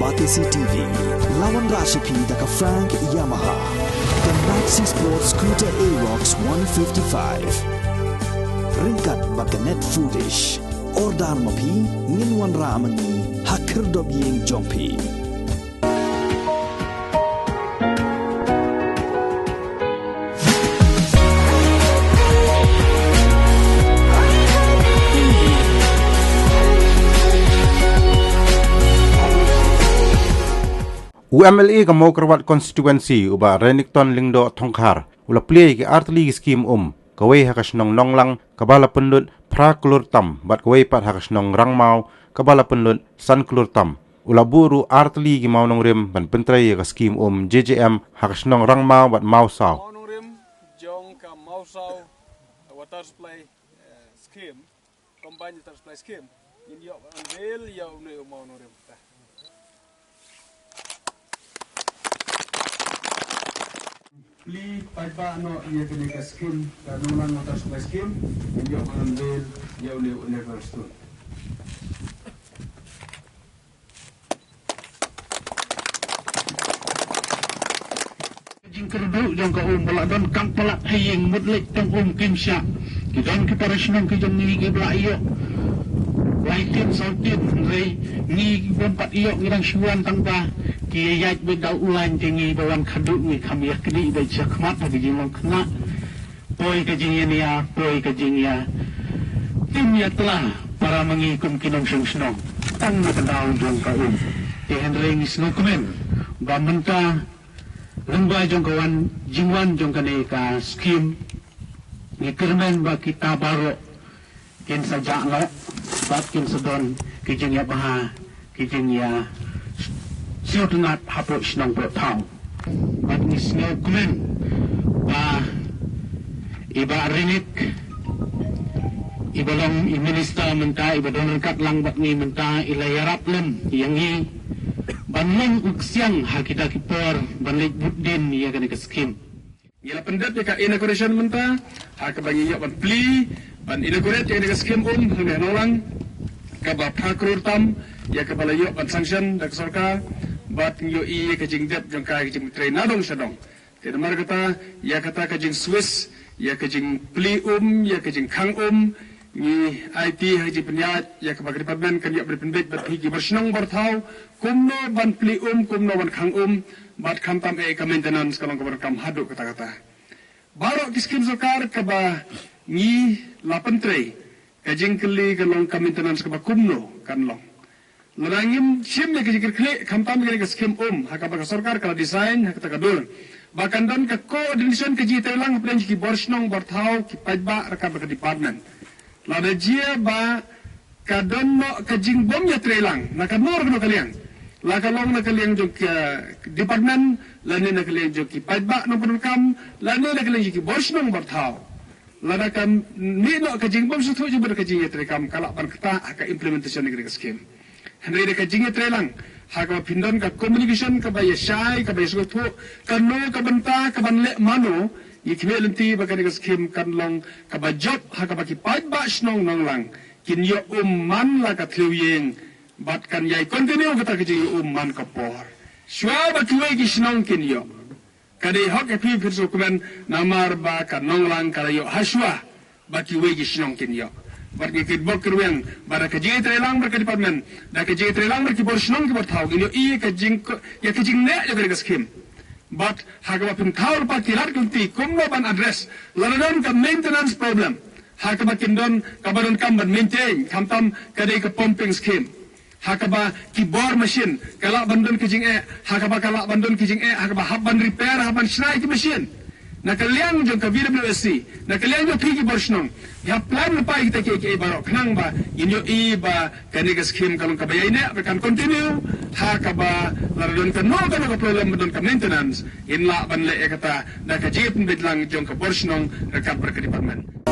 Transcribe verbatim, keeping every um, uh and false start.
Batesi T V, la wanrah sha phi da ka Frank Yamaha, ka Maxi Sport Scooter Aerox one fifty-five. Ryngkat bad ka Net Foodish. Order ma phi, ngin wanrah ma ngi ha khyrdop ïing jong phi. U M L A ka Mawkyrwat Constituency, u Bah Renikton Lyngdoh Thongkhar, u la plie ïa ki artylli ki skim um, kawei ha ka shnong Nonglang, kaba la pynlut phra klur tam, bad kawei pat ha ka shnong Rangmaw, kaba la pynlut san klur tam. U la buh ruh artylli ki mawnongrim ban pyntrei ïa ka skim um J J M ha ka shnong Rangmaw bad Mawsaw. Mawnongrim jong ka Mawsaw Water Supply, eh, Scheme, Combined Water Supply Scheme. Ngin ïoh ban unveil ïa une u mawnongrim. Plie paidbah noh ïa kane ka skim, ka Nonglang Water Supply Scheme, ngin ïoh ban unveil ïa une u enabler stone. Jingkyrduh jong ka um ba la don kam palat ha ïing, mut leit tong um kim shah. Ki don ki para shnong ki jong ngi kiba la ïoh lai tin saw tin, hynrei ngi kibym pat ïoh ngi dang shu wan tang ba ki ïaid beit da u lain, te ngi ba wan khatduh ngi kham ïa knieh beit shakhmat ha ki jinglong khynnah. Poi ka jingïania, poi ka jingïa tim ïatla para ma ngi kum ki nongshong shnong tang na ka daw jong ka um. Te hynrei ngi sngewkmen ba mynta lyngba jong ka wan jingwan jong kane ka skim, ngi kyrmen ba kita baroh kin sa jah noh bad kin sa don ki jingïabha, ki jingïa sngewtynnat hapoh shnong poh thaw. Bad ngi sngewkmen ba i Bah Renik, iba long i minister mynta, iba don ryngkat lang bad ngi mynta, i la ïarap lem ïa ngi ban long u ksiang ha kita ki por ban leit bud dien ïa kane ka skim. Ngi la pyndep ïa ka inauguration mynta, ha kaba ngi ïoh ban plie ban inaugurate ïa ka skim um hangne ha Nonglang, kaba phra klur tam ïa kaba la ïoh ban sanction da ka sorkar, bad ngi ïohi ïa ka jingdep jong ka, ka jingtrei na dong sha dong. Te namar kata, ïa kata ka jingswiss, ïa ka jingplie um, ïa ka jingkhang um, ngi aiti ha ka jingpynïaid ïa kaba ka department kan ïoh ban pynbeit bad phi ki bor shnong bor thaw, kumno ban plie um, kumno ban khang um, bad khamtam eh ka maintenance ka long kaba donkam haduh katta katta. Baroh ki skim sorkar kaba ngi la pyntrei, ka jingkylli ka long ka maintenance kaba kumno kan long. Lada ngim shim ïa ka jingkyrkhu khamtam ïa ka skim um, ha kaba ka sorkar ka la design ha kata ka dur ba kan don ka coordination, ka jingïatreilang hapdeng ki bor shnong bor thaw, ki paidbah ryngkat bad ka department. Lada jia ba ka don noh ka jingbym ïatreilang na kano kano ka liang, la ka long na ka liang jong ka department, lane na ka liang jong ki paidbah nongpyndonkam, lane na ka liang jong ki bor shnong bor thaw, lada ka mih noh ka jingbym sngewthuh jingmut ka jingïatreikam, ka lah ban ktah ha ka implementation ïa ka skim. Hynrei da ka jingïatreilang, ha kaba phin don ka communication kaba ïashai, kaba ïasngewthuh, kano ka bynta, kaban leh mano, ngi khmih lynti ba kane ka skim kan long kaba jop ha kaba ki paidbah shnong Nonglang kin ïoh um man la ka thliew ïing, bad kan ïai continue kata ka jingïoh um man ka por, shuwa ba kiwei ki shnong kin ïoh. Ka dei hok ïa phi, phin sngewkmen, namar ba ka Nonglang ka la ïoh hashuwa ba kiwei ki shnong kin ïoh. Bad ngi kitbok kitrwiang ba da ka jingïatreilang bad ka department, da ka jingïatreilang bad ki bor shnong ki bor thaw, ngin ïohi ïa ka jing, ïa ka jingneh ïa ka skim. Bad ha kaba phin thaw lypa ki lad ki lynti kumno ban address lada don ka maintenance problem, ha kaba kin don kaba donkam ban maintain, khamtam ka dei ka pumping scheme, ha kaba ki bor machine ka lah ban don ka jingeh, ha kaba ka lah ban don ka jingeh, ha kaba hap ban repair, hap ban shna ïa ki machine. Na ka liang jong ka V W S C, na ka liang jong phi ki bor shnong, ïa plan lypa ïa kita kiei kiei baroh khnang ba ngin ïohi ba kane ka skim ka long kaba ïaineh, ba kan continue, ha kaba lada don kano kano ka problem ba don ka maintenance, ngin lah ban leh ïa kata da ka jingpynbeit lang jong ka bor shnong ryngkat bad ka department.